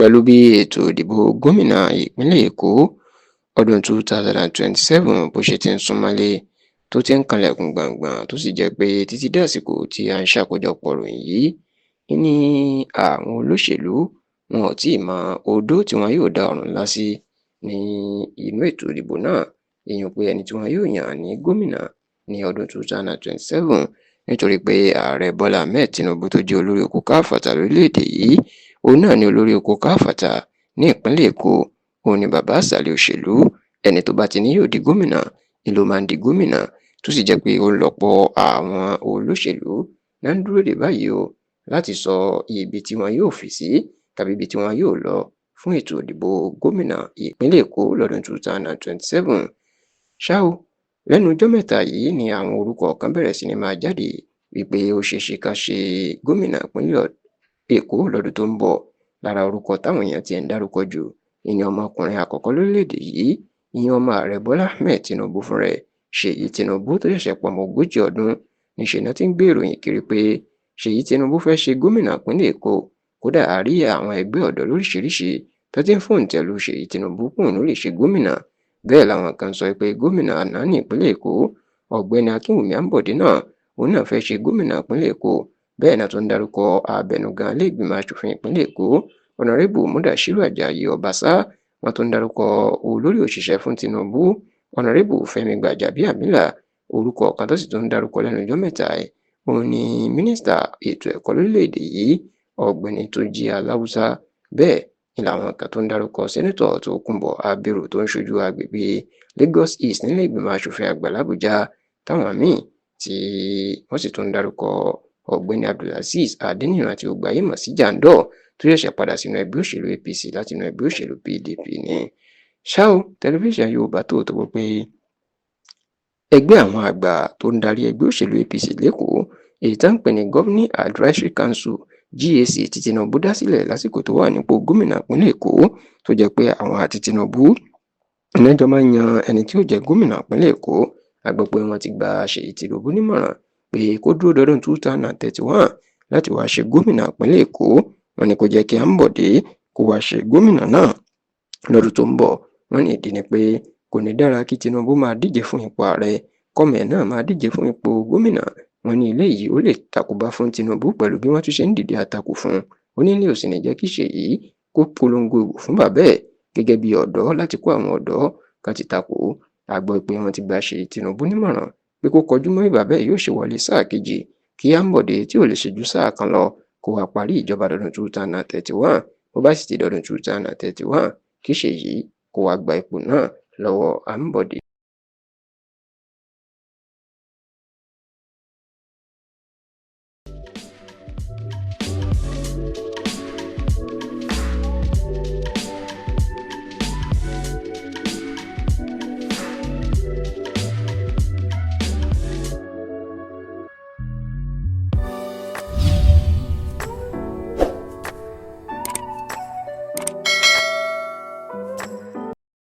Pẹ̀lú bí ètò ìdìbò gómìnà ìpínlẹ̀ Èkó ọdún 2027 bó ṣe ti ń súnmọ́lé, tó ti ń kanlẹ̀kùn gbọ̀ngbọ̀n, tó sì jẹ́ pé títí dàsìkò tí à ń ṣàkójọpọ̀ ìròyìn yìí ní àwọn olóṣèlú wọn ò tí ì mọ odó tí wọn yóò dá ọ̀run ńlá sí ní inú ètò ìdìbò náà, ìyẹn pé ẹni tí wọn yóò yàn ní gómìnà ní ọdún 2027, nítorí pé ààrẹ Bọ́lá Ahmed Tinubu tó jẹ́ olórí oko káfàtà lórílẹ̀‐èdè yìí, òun náà ni olórí oko káfàtà ní ìpínlẹ̀ Èkó, òun ni bàbá ìsàlẹ̀ òṣèlú. Ẹni tó bá ti ní yóò di gómìnà ni ló máa ń di gómìnà, tó sì jẹ́ pé ó ń lọ́pọ̀ àwọn olóṣèlú náà ń dúró dè báyìí o láti sọ ibi tí wọn yóò fi sí tàbí ibi tí wọn yóò lọ fún ètò ìdìbò gómìnà ìpínlẹ̀ Èkó lọ́dún 2027. Ṣá o, lẹ́nu ọjọ́ mẹ́ta yìí ni àwọn orúkọ kan bẹ̀rẹ̀ sí ní máa jáde wípé ó ṣeé ṣe ká ṣe gómìnà ìpínlẹ̀ Èkó lọ́dún tó ń bọ̀. Lára orúkọ táwọn èèyàn tiẹ̀ ń dárúkọ jù ìní ọmọkùnrin àkọ́kọ́ lórílẹ̀‐èdè yìí, ìyẹn ọmọ ààrẹ Bọ́lá Ahmed Tinubu fúnra ẹ̀, Ṣèyí Tinubu, tó ṣẹ̀ṣẹ̀ pọmọ 40 ọdún. Níṣẹ́ náà ti ń gbé ìròyìn kiri pé Ṣèyí Tinubu fẹ́ ṣe gómìnà ìpínlẹ̀ Èkó. Kódà, a rí àwọn ẹgbẹ́ ọ̀dọ́ lóríṣiríṣi tó ti ń fòǹtẹ̀ lu Ṣèyí Tinubu kóun ló lè ṣe gómìnà. Bẹ́ẹ̀ làwọn kan sọ pé gómìnà àná ní ìpínlẹ̀ Èkó, Ọ̀gbẹ́ni Akínwùmí Àǹbọ̀dé náà, òun náà fẹ́ ṣe gómìnà ìpínlẹ̀ Èkó. Bẹ́ẹ̀ náà tó ń darúkọ abẹnugan ilé ìgbìmọ̀ asòfin ìpínlẹ̀ Èkó, Ọ̀nàrẹ́bù Mudashiru Ajayi Ọbaṣá. Wọ́n tún ń darúkọ olórí òṣìṣẹ́ fún Tinubu, Ọ̀nàrẹ́bù Fẹ́mi Gbàjàbíàmílà. Orúkọ kan tó sì tún ń darúkọ lẹ́nu ọjọ́ mẹ́ta ẹ̀, òun ni mínísítà ètò ẹ̀kọ́ lórílẹ̀‐èdè yìí, Ọ̀gbẹ́ni Túnjí Aláùsá. Bẹ́ẹ̀ ni làwọn kan tó ń darúkọ Sẹ́nẹ́tọ̀ Tókunbọ̀ Abiru tó ń ṣojú agbègbè Lagos East nílé ìgbìmọ̀ asòfin àgbà l'Àbújá, táwọn míín tí wọ́n sì tún ń darúkọ Ọ̀gbẹ́ni Abdulazeez Adeniran tí gbogbo ayé mọ̀ sí Jandor, tó ṣẹ̀ṣẹ̀ padà sínú ẹgbẹ́ òṣèlú APC láti inú ẹgbẹ́ òṣèlú PDP ní. Ṣá o, tẹlifíṣàn Yorùbá Tòótọ́ gbọ́ pé ẹgbẹ́ àwọn àgbà tó ń darí ẹgbẹ́ òṣèlú APC l'Ékòó, èyí tá ń pè ní Governing Advisory Council, GAC, tí Tinubu dá sílẹ̀ lásìkò tó wà nípò gómìnà ìpínlẹ̀ Èkó, tó jẹ́ pé àwọn àti Tinubu ìnájọ máa ń yan ẹni tí ó jẹ́ gómìnà ìpínlẹ̀ Èkó, a gbọ́ pé wọ́n ti gba Ṣèyí Tinubu nímọ̀ràn pé kó dúró dọdún 2031 láti wáá ṣe gómìnà ìpínlẹ̀ Èkó. Wọ́n ní kó jẹ́ kí Ambode kó wáá ṣe gómìnà náà lọ́dún tó ń bọ̀. Wọ́n ní ìdí ni pé kò ní dára kí Tinubu máa díje fún ipò ààrẹ, kọ́mọ ẹ̀ náà máa díje fún ipò gómìnà. Wọ́n ní eléyìí ó lè takùbá fún Tinubu pẹ̀lú bí wọ́n tún ṣe ń dìde àtakò fún un. Ó ní ilé ò sì ní jẹ́ kí Ṣèyí kó polongo ìbò fún bàbá ẹ̀ gẹ́gẹ́ bí ọ̀dọ́ láti kó àwọn ọ̀dọ́ kan ti takò. A gbọ́ pé wọ́n ti gba Ṣèyí Tinubu nímọ̀ràn pé kó kọjú mọ́ bí bàbá ẹ̀ yóò ṣe wọlé sáà kejì, kí Ambode tí ò lè ṣe ju sáà kan lọ kó wá parí ìjọba lọ́dún 2031. Bó bá sì ti dọdún 2031, kí Ṣèyí kó wá gba ipò náà lọ́wọ́ Ambode.